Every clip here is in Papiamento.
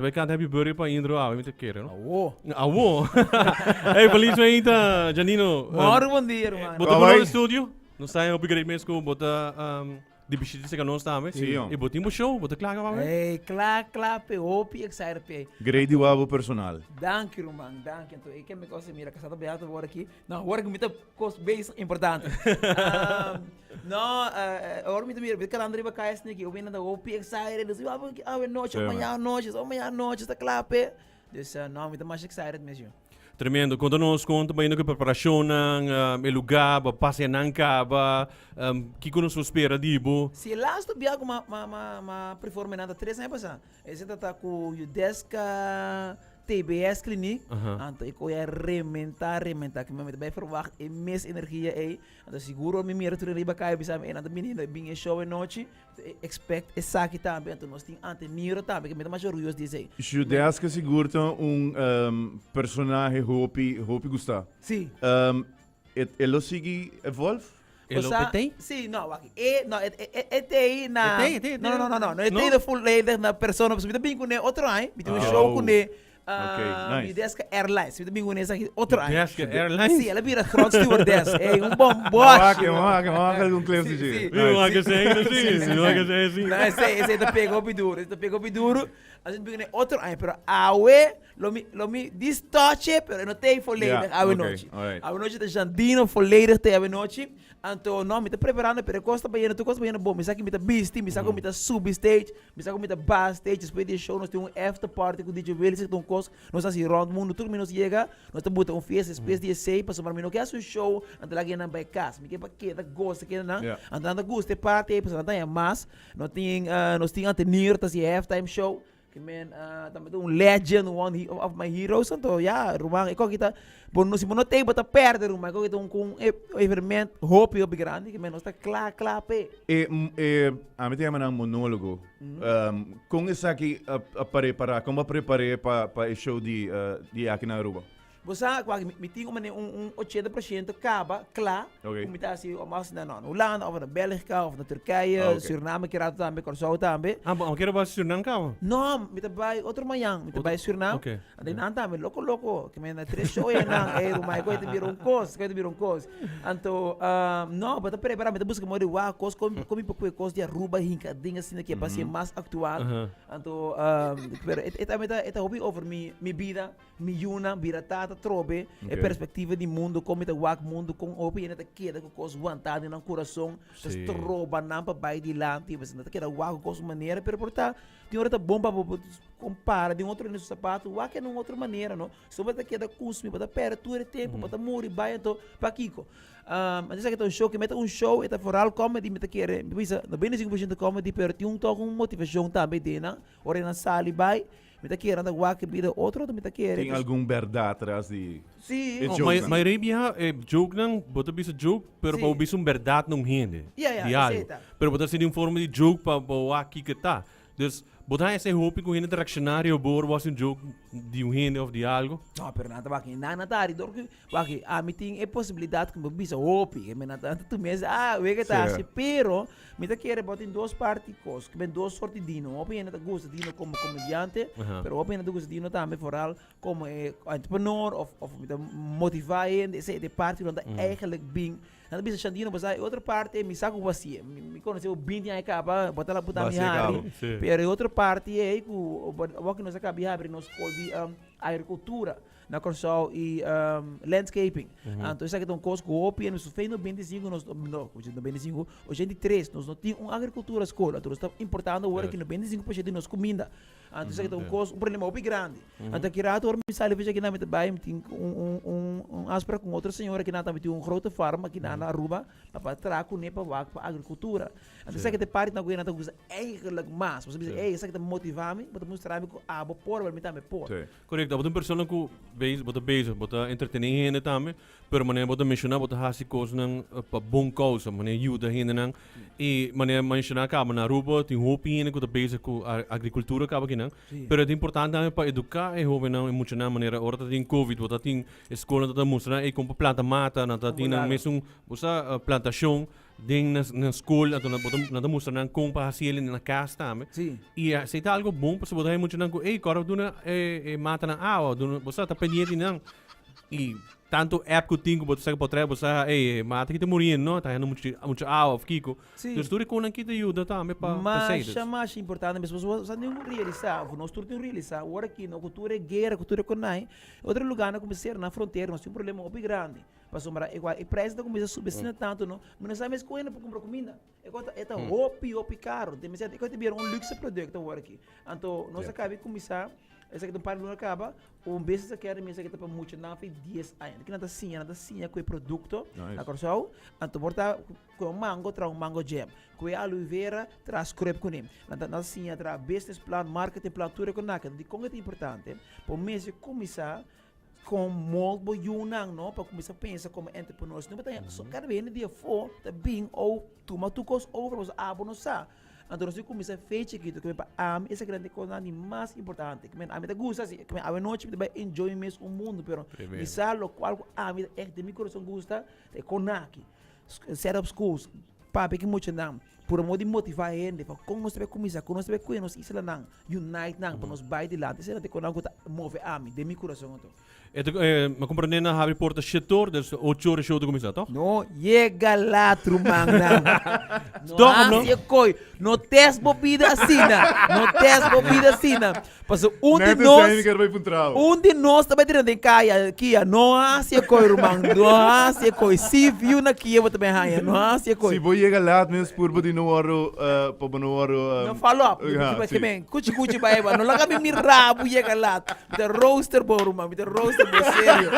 Bai canta happy birthday pa Indro awe, mi ta kere, no? Awo. Awo. Hey, feliz mainta, Janino. Morgen bon dia, ruman. Bo ta por nos studio? Nos ta hopi great mes ku bo ta di bishita cerca nos tambe. Sí, jong. Y bo tin bo show, bo ta kla kaba awe? Hey, kla, kla pe, hopi excited pe. Great di wou bo personal. Danki, ruman, danki. Anto, e ke mi cosa mira, casado beato wor aki. No, wor aki mi ta kos bezig importante. No, ora mi ta mira, mi ta karando riba kaya esaki, hopi hende ta hopi excited, dus awe nochi, Sí, man. mañana nochi, so mañana nochi ta kla p'e. Dus no, mi ta masha excited mes yu. Tremendo. Konta nos kon ta bayendo ku e preparashonnan, e lugá, bo a pasa nan kaba, kiko nos por spera di bo? Si e lastu bia ku m'a m'a m'a m'a performe nan ta tres aña pasá. Esei ta ta ku Judeska TBS Kliniek. Anto e koe a rementá, rementá. Ku mi ta bai verwagt e mes energia ei. Anto sigur ora mi mira tur riba kaya bisa mi, nan ta bini bin e show e nochi. Expect esaki tambe. Anto nos tin Anteniro tambe, ku mi ta masha orguyos di esei. Judeska sigur ta un personahe hopi, hopi gustá. Sí. E lo sigui evolve? E lo Osa, sí, no, wak, e, no, e, e, e tei na... E tei, e tei, e No, no, no, no, no, e No? tei na volledig na persona, pasobra mi ta bin kuné otro aña, mi tin un Ah. show kuné, Ok, ah, nice. Judeska Airlines, mi ta bin kuné esaki otro aña. Judeska Airlines? Sí, el a bira groot stewardess, ey, un bon Wak, boshi. wak, wak algun clips Sí, di dje. sí. Mi wak esei, sí, mi wak esei, sí. No, esei, esei ta pega hopi duro, esei ta pega hopi duro. Asina mi bin kuné otro aña, pero awe lo mi, lo mi distoche, pero e no tei volledig Ja, awe ok, nochi. alright. Awe nochi ta Jandino volledig tei awe nochi. Anto, no, mi ta preparando, pero e kos ta bayendo, tur kos ta bayendo bon. Mi sa ki mi ta bisti, mi sa ku mi ta subi stage, mi sa ku mi ta baha stage. Despues di e show nos tin un after party ku DJ Willis, ta un kos nos hasi rond mundu. Tur mi nos yega, nos ta buta un fiesta despues di esei, pasobra mi no ke hasi un show, anto laga nan bai kas. Mi ke pa keda gosa keda nan. Ja. Anto nan ta gusta e party ei, pasobra nan ta haña mas. Nos tin, nos tin Antenir ta hasi e halftime show. Ki men tambe ta un legend, one of my heroes. Anto ya, ruman, e koki ta, bo no, si bo no tei bo ta perde, ruman. E koki ta un ku un evenement hopi, hopi grandi. Ki men nos ta kla, kla p'e. E, e, ami ta yama nan monólogo. Kon esaki a, a prepará? Kon bo a prepar'é pa, pa e show di, di aki na Aruba? Bo sa cu aki mi tin un manera un un 80% caba, cla, Ok. cu mi ta haci o mas na na Hulanda of na Belgica of na Turkije, Ah, ok. Suriname ki rato tambe, Corsou tambe. Ah, bo kier bai Suriname caba? No, mi ta bai otro mañan, mi ta bai Suriname. Ok. Anto nan tambe loco loco, ki mi na tres show e nan, ey ruman, e koe ta bira un cos, e koe ta bira un cos. Anto, no, bo ta prepara, mi ta busca modo di wak cos, con con mi por coge cos di Aruba hinca aden asina ke pa haci mas actual. Anto, pero e tambe ta e ta hopi over mi mi bida. Mi yunan bira tata trobe e perspectiva di mundo, con mi ta wak mundo, con hopi hende ta keda cu cos wantá den nan curason, ta stroba nan pa bai dilanti, pues nan ta keda wak cu cos un manera, pero por ta tin ora ta bon pa bo compara den otro hende su sapato, wak den un otro manera, no? So bo ta keda consumi, bo ta perde tur e tempo, bo ta muri bai, anto pakico? Anto esaki ta un show, ke meta un show, e ta vooral comedy, mi ta kere, mi ta bisa 95% comedy, pero tin un tok un motivacion tambe den nan, ora nan sali bai, Mi ta kere anda wak e bida otro otro mi ta kere. Tin algun berdad tras di Sí. e Oh, jokenan. Mayoria biaha e jokenan, bo ta bisa joke, pero Sí. pa bo bisa un berdad na un hende. Ja, ja, Di esei algo. ta. Pero bo ta hasi di un forma di joke pa bo wak kiko ta. Dus, bo ta haña esei hopi ku hende ta reakshoná riba bo ora bo hasi un joke di un hende of di algo? No, pero nan ta wak, nan na ta hari dor ku wak, ami tin e posibilidat ku mi por bisa hopi, mi na ta tu mes, ah, wek e ta Sí. hasi, pero Mi ta kere bo tin dos parti kos, ku ben dos sorti Dino. Hopi hende ta gusta Dino komo komediante, pero hopi hende ta gusta Dino tambe vooral komo e entrepreneur of of mi ta motivá hende. Esei ta e parti ku nan ta eigenlijk bin. Nan ta bisa shan Dino pasá e otro parti mi sa ku bo hasié. Mi konosé bo binti aña kaba, bo ta la puta mi hari. Pero e otro parti ei ku awor ku nos a kaba di habri nos skol di agrikultura. Na Kòrsou i landscaping. Anto esaki ta un kos ku hopi hende, nos fe 95 nos, no, 95, 83 nos no tin un agrikultura skol. Anto nos ta importando awor aki 95% di nos kuminda. Anto esaki ta un kos, un problema hopi grandi. Anto aki rato ora mi sali fecha akinan mi ta bai mi tin un un un un afsprak ku un otro señora akinan tambe tin un grote farm akinan na Aruba pa pa traha kuné pa wak pa agrikultura. Anto esaki ta e parti nan ku nan ta gusta eigenlijk mas. Pasobra mi bisa, ey esaki ta motiva mi, bo ta mustra mi ku abo por, pero mi tambe por. Korekto, abo ta un persona ku beis, bo ta bezig, bo ta entretené hende tambe, pero manera bo ta menshoná bo ta hasi kosnan pa bon kousa, manera yuda hendenan. I manera menshoná kaba na Aruba tin hopi hende ku ta bezig ku agrikultura kaba kinan, pero e ta importante tambe pa eduká e hóbennan, e muchanan, manera ora ta tin covid bo ta tin e skolnan ta ta mustra nan ey kon pa planta mata, nan ta tin nan mesun, bo sa, plantashon. Den na na school anto nan bo ta nan ta mustra nan kon pa hasi el na kas tambe. Sí. I esei ta algo bon pasobra bo ta haña muchanan ku ey kòrda duna e e matanan awa duna bo sa ta pendiente di nan. I tantu app ku tin ku bo ta saka potrèt bo sa ey e mata ki ta muriendo no ta hañando muchu muchu awa òf kiko. Sí. Dus tur e konan ki ta yuda tambe pa pa esei. Masha masha importante mes pasobra bo sa tin ku realisá òf nos tur tin ku realisá ora ki no ku tur e guera ku tur e konai otro lugánan ku mester na frontera nos tin un problema hopi grandi. Pasobra e e prijs ta kuminsá subi asina tantu no, mi no sa mes ku hende por kumpra kuminda. E kos ta e ta hopi hopi karo. Demasiado e kos ta bira un luxe produkto awor aki. Anto nos a kaba di kuminsá, esaki ta un par di luna kaba, un business academy esaki ta pa muchanan fin dies aña. Kinan ta siña? Nan ta siña ku e produkto na Kòrsou, anto por ta ku e mango traha un mango jam, ku e aloe vera traha scrub kuné. Nan ta nan ta siña traha business plan, marketing plan, tur e konaki. Dikon e ta importante? Bo mester kuminsá Kon mold bo yunan no pa kuminsá pensa komo entrepreneurs. No bo ta so kada bes hende di afó ta bin o tuma tur kos over pasobra abo no sa. Anto nos tin kuminsá fe chikitu ke pa ami esaki nan ta e kosnan di mas importante. Ke men ami ta gusta si ke men awe nochi mi ta bai enjoy mi mes un mundu pero mi sa lokual ku ami ta ègt den mi kurason gusta ta e konaki. Set up schools, papia ku muchanan por amor di motivá hende pa kon nos ta bai kuminsá, kon nos ta bai kuida nos islanan. Unite nan pa nos bai dilanti. Esei nan ta e konan ku ta move ami den mi kurason anto. E ta, eh, mi a komprendé nan habri porta shete or, dus ocho or e show ta kuminsá, tòg? No yega lat, rumannan. No Tòg of no? hasi e koi. No test bo bida asina. No test bo bida asina. Pasobra un di Net nos, esei mi ker bai puntra bo. un di nos ta bai drenta den kaya Kia. No hasi e koi, ruman. No hasi e koi. Sea view na Kia bo ta bai haña. No hasi e koi. Si bo yega laat mes pur bo di no wòrdu pa bo no wòrdu No follow up. Ja, Ke si. men kuchi kuchi bai bai. No laga mi mira bo yega laat. Mi ta rooster bo ruman. Mi ta rooster bo serio.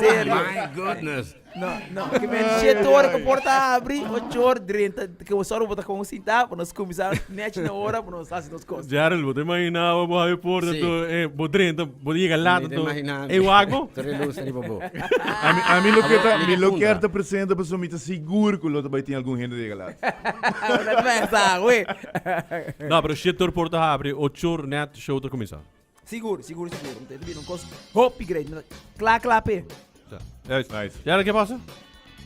Serio. Oh my goodness. No, no. Ke men shete ora ku porta abri, ocho or drenta. Ke bo sòru bo ta kon sintá pa nos kuminsá nèchi na ora pa nos hasi nos kos. Gerald, bo ta imaginá bo bo habri porta Sí. to eh, bo drenta, bo yega laat Mi ta to. imaginá Ey wak bo? Tur e luz riba bo. Ami, ami lo ke ta, Mi mi ke lo puntra. kier ta presente pasobra mi ta sigur ku lo ta bai tin algun hende yega laat. Bo ta pensa, we. No, pero shete or porta habri, ocho or nèt show ta kuminsá. Sigur, sigur, sigur. Mi ta bira un kos hopi great. Mi ta kla kla p'e. Juist. Nice. Gerald, ke pasa?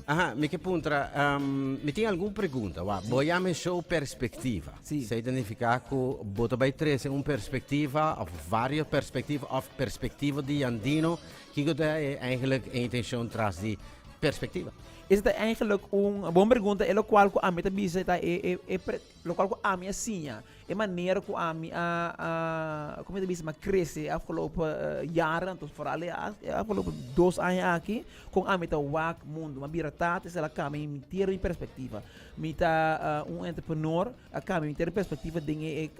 Aha, mi ke puntra, um, mi tin algun pregunta. Wa, bo yama e show Perspectiva. Sí. Esei ta nifiká ku bo ta bai trese un perspectiva of varios perspectiva of perspectiva di Jandino. Kiko ta e eigenlijk e intencion tras di Perspectiva? Esei ta eigenlijk un bon pregunta. E lokual ku ami ta bisa ta e, e, e pre, lokual ku ami a siña. E manera ku ami a a como ta bisa mi a krese e afgelopen jaren anto foral e afgelopen dos aña aki kon ami ta wak mundu mi a bira tata esei a kambia mi henter mi perspectiva mi ta un entrepreneur a kambia mi henter perspectiva den e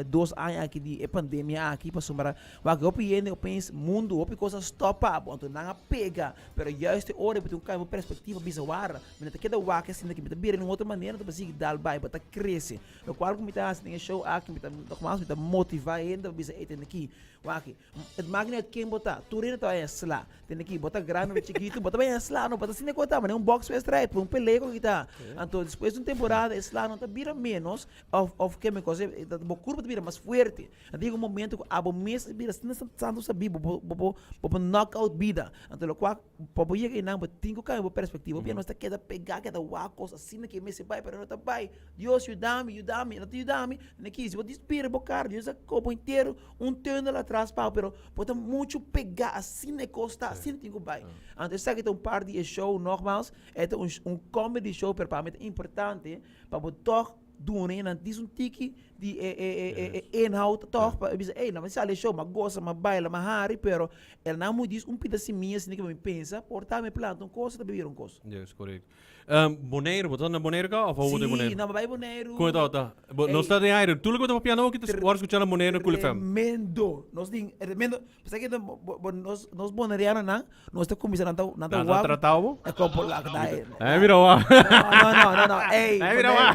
dos aña aki di e pandemia aki pasobra wak hopi hende opeens mundu hopi kos a stop pa bo anto nan a pega pero juist e ora bo tin ku kambia bo perspectiva bisa wara mi no ta keda wak asina ki mi ta bira di un otro manera anto bo sigui dal bai bo ta krese. Lokual ku mi ta hasi den e show aki, mi ta, nogmaals, mi ta motivá hende pa bisa, ey, tende aki, wak aki, et maak niet uit ken bo ta, tur hende ta bai sla. Tende aki, bo ta grandi of chikitu, bo ta bai sla, no, bo ta sinti ku ta, manera un bokswedstrijd, un pelea ku ta. Anto, despues di un temporada, e sla no ta bira ménos, òf, òf ke mi kos, bo kurpo ta bira mas fuerte. Anto yega un momento ku abo mes ta bira asina santu sabí, bo por, bo por, bo por knock out bida. Anto lokual. Pa bo yega einan bo tin ku kambia bo perspektiva. Hopi nos ta keda pegá, keda wak kos asina ke mester bai pero no ta bai. Dios yuda mi, yuda mi, no ta yuda mi. No kis, bo tin spera bo kara, Dios a koba entero un tunnel atras pa bo pero bo ta muchu pegá asina e kos ta, asina tin ku bai. Anto esaki ta un part di e show nogmaals, e ta un comedy show pero pa mi ta importante pa bo tòg duna e nan dis un tiki di e e e e e inhoud toch pa bisa ey nan sali e show m'a gosa m'a baila m'a hari pero el nan mu dis un pida simia asina ke mi pensa por ta mi planta un kos ta bira un kos. Yes, correct. Um, Boneiru, bo ta na Boneiru ka of awo de Sí, Boneiru? no, mi bai Boneiru. Kon e tabata? Bo, nos Ey. ta den aire. Tur loke bo ta papia nou aki ta wòrdu skuchá na Boneiru na Cool FM. Tremendo. Nos tin tremendo. P'esei ke bo bo nos nos bonerianonan Nos ta cuminsa nan ta nan ta Nan ta wak. tratao bo? E kopo lak da e. Eh, mira wa. No, no, no, no. Ey, Eh, mira wa.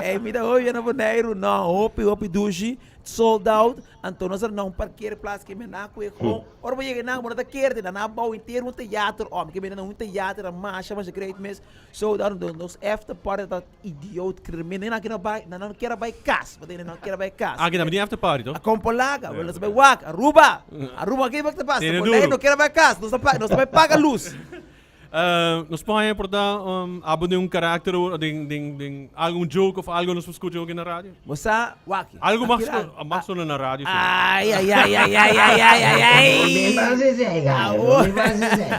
Ey, mi ta hopi na Boneiru. No, hopi, hopi dushi. Sold out. Anto nos a na un parkeerplaats ke men a kue gewoon. Ora bo yega nan, bo no ta kere. Nan a bou henter un teater om. Ke men na un teater a masha, masha great mes. Sold out. Anto nos after party ta idioot. Tremendo. Nan no bai, nan no kier a bai kas. Bo ta nan no kier a bai kas. Aki tambe tin after party, toh? A Kompolaga. Bo nos a bai wak. Aruba. Aruba, ke ta pasa? Tene Bonaire duro. no kier a bai kas. Nos ta nos ta bai paga lus. Nos por haña por ta abo den un karakter o den den den algun joke of algo nos por skucha hoki na radio? Bo sa, wak. Algo mas mas sona na radio si. Ai ai ai ai ai ai ai ai ai. No mi bas esei, Gayo, no mi bas esei.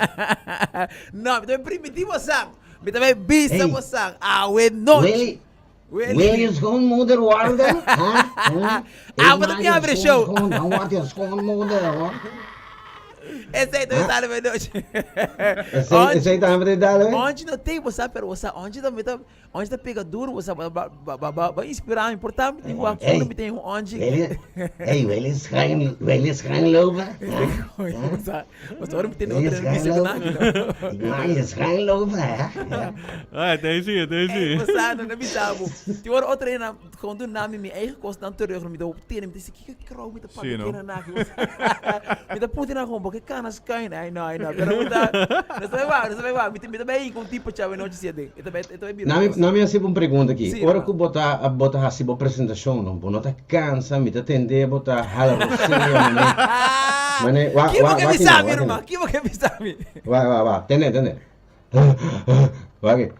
No, mi ta primiti bo san. Mi ta bisa bo san. Awe nochi. Willy, Wil je schoonmoeder worden? Huh? Huh? Ah, wat heb je aan de show? Schoon, dan word je schoonmoeder, hoor. Esei ta sale bij nochi. Esei, esei tambe ta dale? Onde no tem, você pero você onde também tá, onde tá pega duro, você ba ba ba ba ba inspirar, importar, me tem um Hey. me tem um onde. Wil je, hey, wil je schuin, wil je schuin lopen? Huh? Você, você ora me tem Wil je outra schuin bisa lopen? Ik maak je schuin lopen, hè? Ja. Ah, tem sim, tem Ei, sim. você não bisa bo. Ti ora outra ena, gewoon doen nami mi eigen kost dan terug, mi do tene, mi disse kiko krou mi te Zie, pakken no? na na. Mi ta punti na gewoon, porque kana schuin, ai no, ai no. Pero mi ta, no sabe wa, no sabe wa, mi ta mi ta bij com tipo chave noche sia ding. Ita bij ita bij bira. Na mi, na mi hasi un pregunta aki. Sí, Ora ruman. ku bo ta bo ta hasi bo presentashon, no, bo no ta kansa, mi ta tende bo ta hala rosea, mane. Mane, wa, Ki wa, bo ke wa bisa kina, mi, wa ruman? kina. Ki bo ke bisa mi? Wa, wa, wa, tende, tende. Wa ki.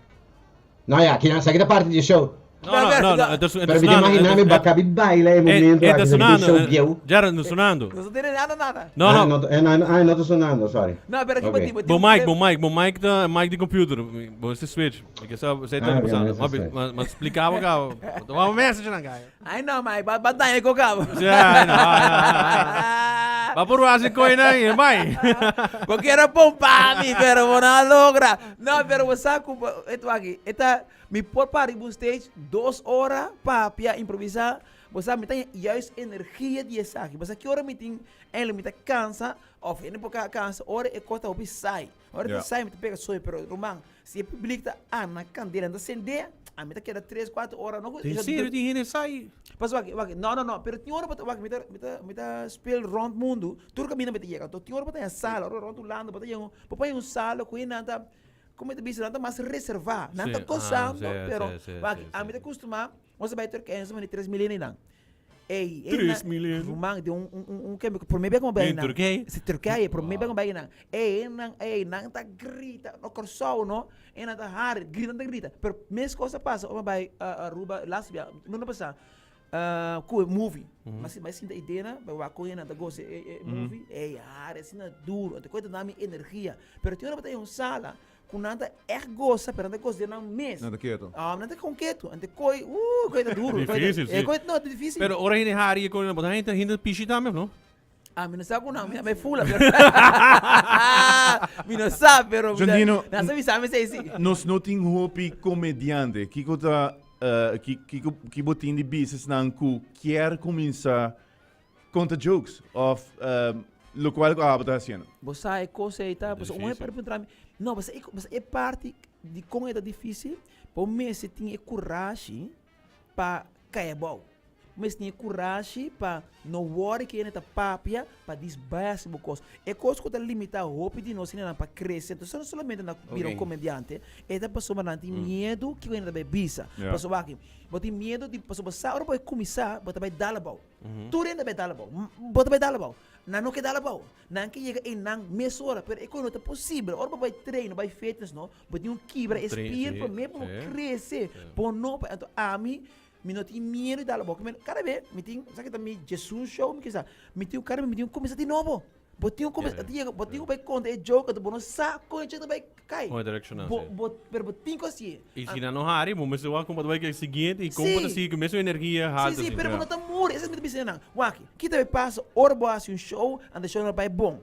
No ya, kina, esaki ta parti di e show. No, no, no, no, het is, het Pero is mi ta sonando, imagina mi het- bakabi baila e het- momento het aki, is esaki ta sonando, show eh, bieu. Gerard, no sonando. No tiene nada, nada. No, Ah, no. no, eh, no, ah, no ta sonando, sorry. No, pero ki Ok. bo Bo mic, bo mic, bo mic ta mic di computer. Bo este switch. Ik sa sei ta Ah, pasando. ja, Ma switch. ma ma explicava ka. Toma message na kai. Ai no, mai, ba ba daña ko cabo. Ja, no. Va por hacer coina e mai. Porque era pompa mi, pero bo no logra. No, pero bo sa ku eto aki, eta mi por para riba un stage dos ora papia improvisa. Bo sa mi ta juist energia di esaki. Bo sa ki ora mi tin eigenlijk mi ta cansa of hende por cansa ora e kos ta hopi saai. Ora ta saai mi ta pega soy, pero ruman si e publiek ta ana candela, ta sende, ami ta keda tres, cuatro ora no. En serio tin hende saai? Pas wak, wak, no, no, no, pero tin ora bo ta, wak, mi ta, mi ta, mi ta speel rond mundu, tur kaminda mi ta yega, anto tin ora bo ta den sala, ora rond Hulanda, bo ta yega un, bo por yega un sala ku nan ta, komo mi ta bisa, nan ta mas reservá, nan ta Sí, ah, gosando, sí, pero, sí, sí, wak, sí, ami sí. ta kustumá, nos a bai Turkije, nos a manda tres mil hende nan. Ey, ey, Tres nan, mil hende? ruman, den un, un, un, un kembe, promé bia ku mi bai Den nan. Turkije? Si, Turkije, promé bia ku mi bai nan. Ey, nan, ey, nan ta grita, no Kòrsou, no, ey nan ta hari, grita, nan ta grita. Pero mes kos a pasa ora mi bai Aruba laatste bia, luna pasá, ku e movie. Mas bai sinta idea bai wak kon nan ta gosa e movie, ey hari asina duro, anto koe ta dami energia. Pero tin ora bo ta den un sala ku nan ta ègt gosa, pero nan ta gosa den nan mes. Nan ta ketu. Ah, nan ta kon ketu. Anto koe, uh, koe ta duro. Difícil, si. Koe, no, ta difícil. Pero ora hende hari e koe nan, bo ta hende hende pishi tambe, no? Ah, mi no sa ku nan, mi a fula, pero mi no sa, pero mi ta- Jandino, nan sa bisa mi esei si. Nos no tin hopi komediante. Kiko ta, eh, ki, kiko, ki bo tin di bisa esnan ku kier kuminsá konta jokes of eh, lokual ku abo ta hasiendo? Bo sa e kos ei ta, pasobra un Difícil. hende por puntra mi, no, bo sa e, bo sa e parti di kon e ta difícil, bo mester tin e kurashi pa kai abou. Mes tin e kurashi pa no wòri ke hende ta papia pa disbasi bo kos. E kos ku ta limitá hopi di nos hendenan pa krese, entonces no solamente na bira un komediante, e ta pasobra nan tin miedu kiko hende ta bai bisa. Pasobra aki, bo tin miedu di, pasobra bo sa ora bo a kuminsá bo ta bai dal abou. Tur hende ta bai dal abou. Bo ta bai dal abou. Nan no ke dal abou. Nan ke yega einan mesora, pero e kos no ta posibel. Ora bo bai train, bo bai fitness no, bo tin un kibra e spier promé pa bo krese. Bo no pa, anto ami Mi no tin miedu di dal abou. Kimen kada be mi tin, sa ki ta mi Jesus show mi kisa. Mi tin kada be mi tin un kuminsa di nobo. Bo tin un kuminsa, ti yega, bo tin ku bai konta e joke anto bo no sa kon e joke ta bai kai. Kon e direkshonal, Bo, si. bo, pero bo tin ku hasié. I si nan no hari, bo mester wak kon bo ta bai ku e siguiente i kon bo ta Si. sigui ku mesun energia Si, haltu si, asina. pero bo no ta muri. Esei mi ta bisa nan. Wak, kita bai pasa ora bo hasi un show, anto e show no bai bon.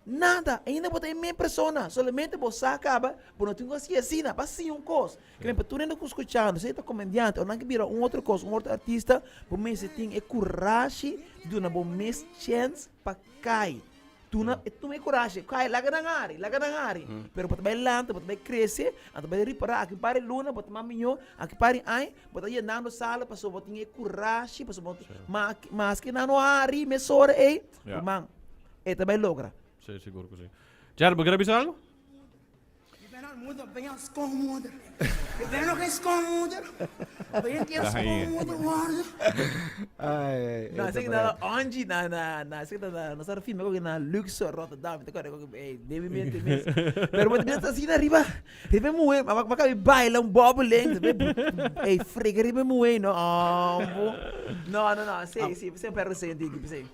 Nada, ainda bo ta e mes persona, solamente bo sa caba, bo no tin cu haci asina, pa siña un cos. Ke men pa tur hende cu scuchando, sea ta comediante o nan ke bira un otro cos, un otro artista, bo mester tin e curashi di duna bo mes chens pa cay. Duna, tuma e curashi, cay, laga nan hari, laga nan hari. Pero bo ta bay lanta, bo ta bay crece, anto bo ta bay ripara, aki un par di luna bo ta mas miyo, aki par di aña bo ta yenando sala pasobra bo tin e curashi, pasobra bo, maske nan no hari mesora ey, ruman. E ta bai logra. Sí, sigur ku sí. Gerald, bo kere bisa algo? No, esaki ta Angie na na na esaki ta na nos a filma koke na Luxor Rotterdam mi ta kore koke ey den mi mente mes pero bo ta bisa asina riba riba e muhe ma ma kabi baila un bobbeling ey frega riba e muhe no ambo no no no si si semper reciente p'esei.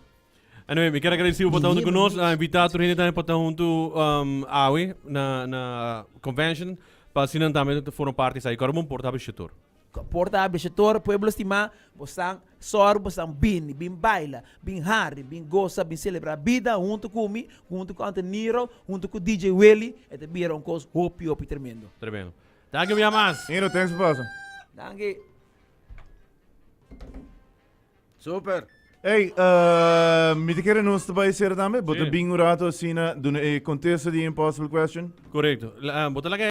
Anyway, mi kier agradeci bo pa ta hunto cu nos. A invita tur hende tambe pa ta hunto um, awe na, na convention. Pa asina nan tambe ta forma parti esaki. Kòrda bon porta habri shetor. Porta habri shetor, pueblo stimá, bo san sòru, bo san bini, bin baila, bin hari, bin gosa, bin selebrá bida hunto ku mi, hunto ku Antoniro, hunto ku DJ Willy. E ta bira un kos hopi, hopi tremendo. Tremendo. Danki un bia mas. Nino, thanks pa pasa. Danki. Super. Hey, uh, mi te kere nos te bai ser tambe. Bo te Sí. bin un rato asina duna e contesta di impossible question. Correcto. La, bo ta laga.